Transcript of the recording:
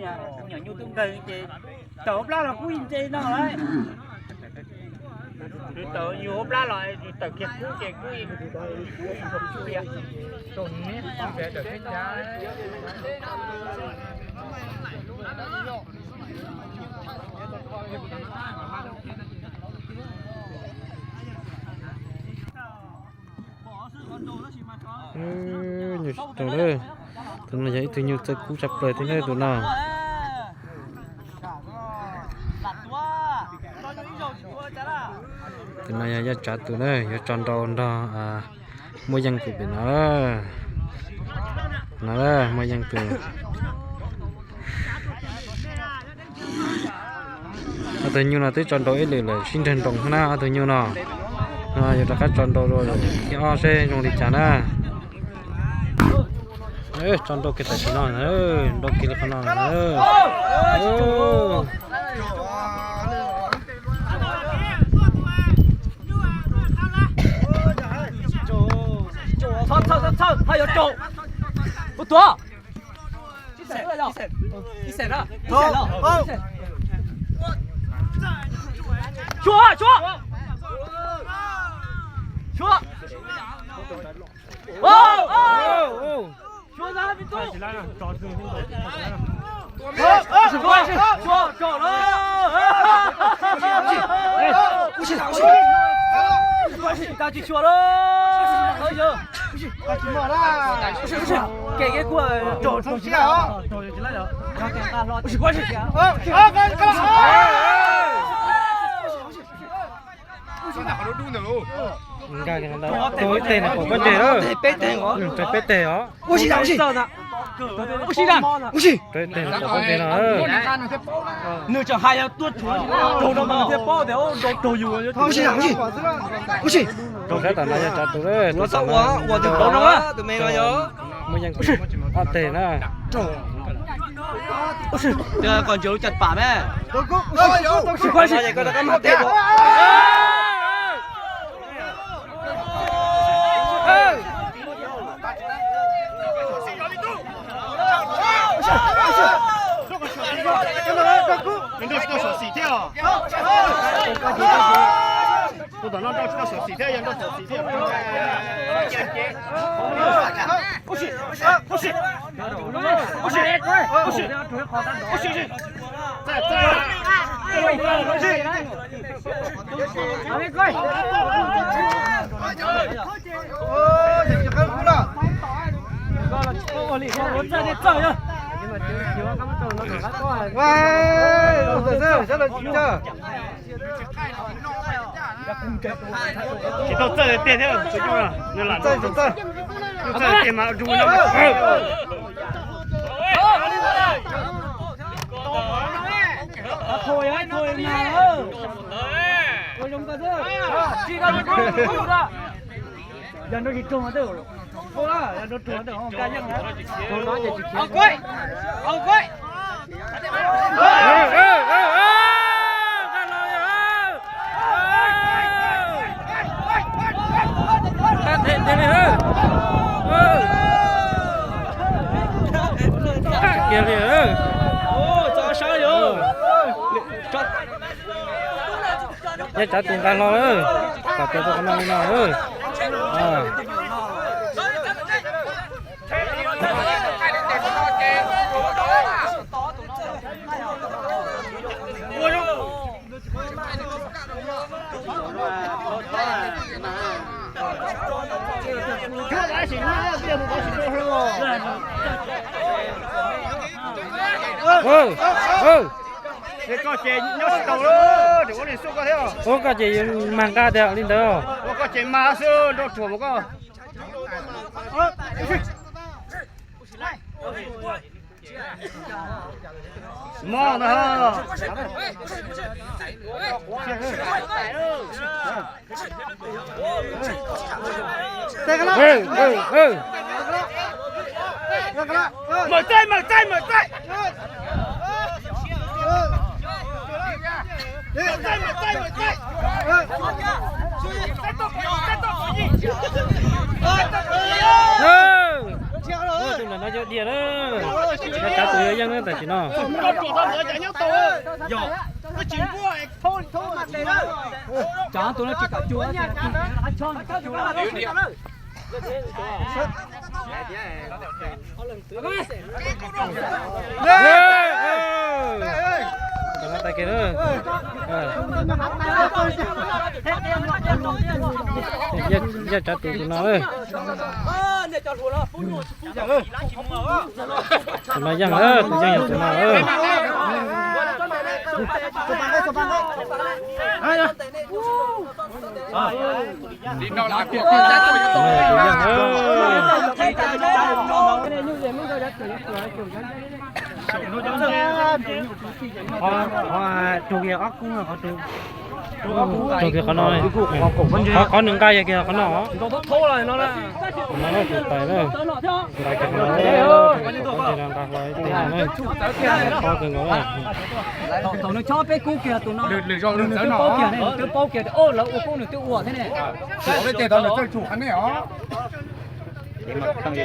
Nyuam nyuj tub nkeeg ces tawm hauv plab los kuj yeej nce no lawm. Tawm yus hauv plab los tawm kiag kub ces kuj yeej piam. Nyuam tsis tau lawm. Tus no yog ib tug nyuj txawj kub tshaj plaws thiab na tus no. Tus no yog Yaj Tsav tus na, yuav tso nrau nrog Muaj Yeej tus pem no. No Muaj Yeej tus. Ob tug nyuj no twb tso nrau ib lwm lawm, sib nrag nroos na ob tug nyuj no. No yuav rov qab tso nrau dua thiab ob seb zoo li cas na. Tso nrau kiag tam sim no, nrau kiag li qhov no. Txhob txhawj, txhob txhawj, haj yuav raug. Ua tuav. Xyuas, xyuas. Xyuas. Xyuas. Tsis xyuas lawm. Tsis xyuas lawm. Kev kev kuj raug raug siab os. Nkag tus ib teg no pom pob ntseg lawm. Raug peb teg os. Ua si, ua si, ua si, ua si, raug ib teg no pom pob ntseg no. Nws tseem hais yog tuaj tshuav raug no mas nws thiaj paub tias raug raug yus. Ua si, ua si, ua si. Raug sab tom no yog Tsav tus, ua txhob ua ua tus raug no, tus me no yog. Muaj Yeej ob teg na. Kom ntsia lub caj pam me. Ua si, ua si, ua si, ua si. Nrau tsis tau xyom xim thiab os. Tus tom no nrau tsis tau xyom xim thiab, yog nrau xyom xim thiab. Tsis tau txawj tiag thiab, nws lam txawj, txawj tiag mas rau no. Kiag li. Yaj Tsav tus nqa hlo lawm, kom tus tus qhov no li no. Koj ces nyob tsis tau, ua koj ces mag nqa tiag li ntawd. Ua koj ces mag xwb, nrau ruam mas koj. Mob ntag. Mawm txaij, mawm txaij, mawm txaij. Tus ntawm no cov diam na. Yaj Tsav tus yuav yeej na. Tsis no. Cov tus no tsis kam cua. Tus no tag kis na. Yaj tsav tus tus no. Tus no yeej, tus no yeej yog tus no. Qhov, qhov tug kiag ob kub, qhov tug, tug kiag qhov no, qhov, qhov nws nqa yog kiag qhov no. Qhov no tus tais na, nqa kiag qhov no, nqa hlo ib teg no na. Qhov kawg nkaus na. Thaum nws chob peb kub kiag tus no, nws twb paub kiag ne, nws twb paub kiag tias lawv ua kub nws twb ua thiab ne.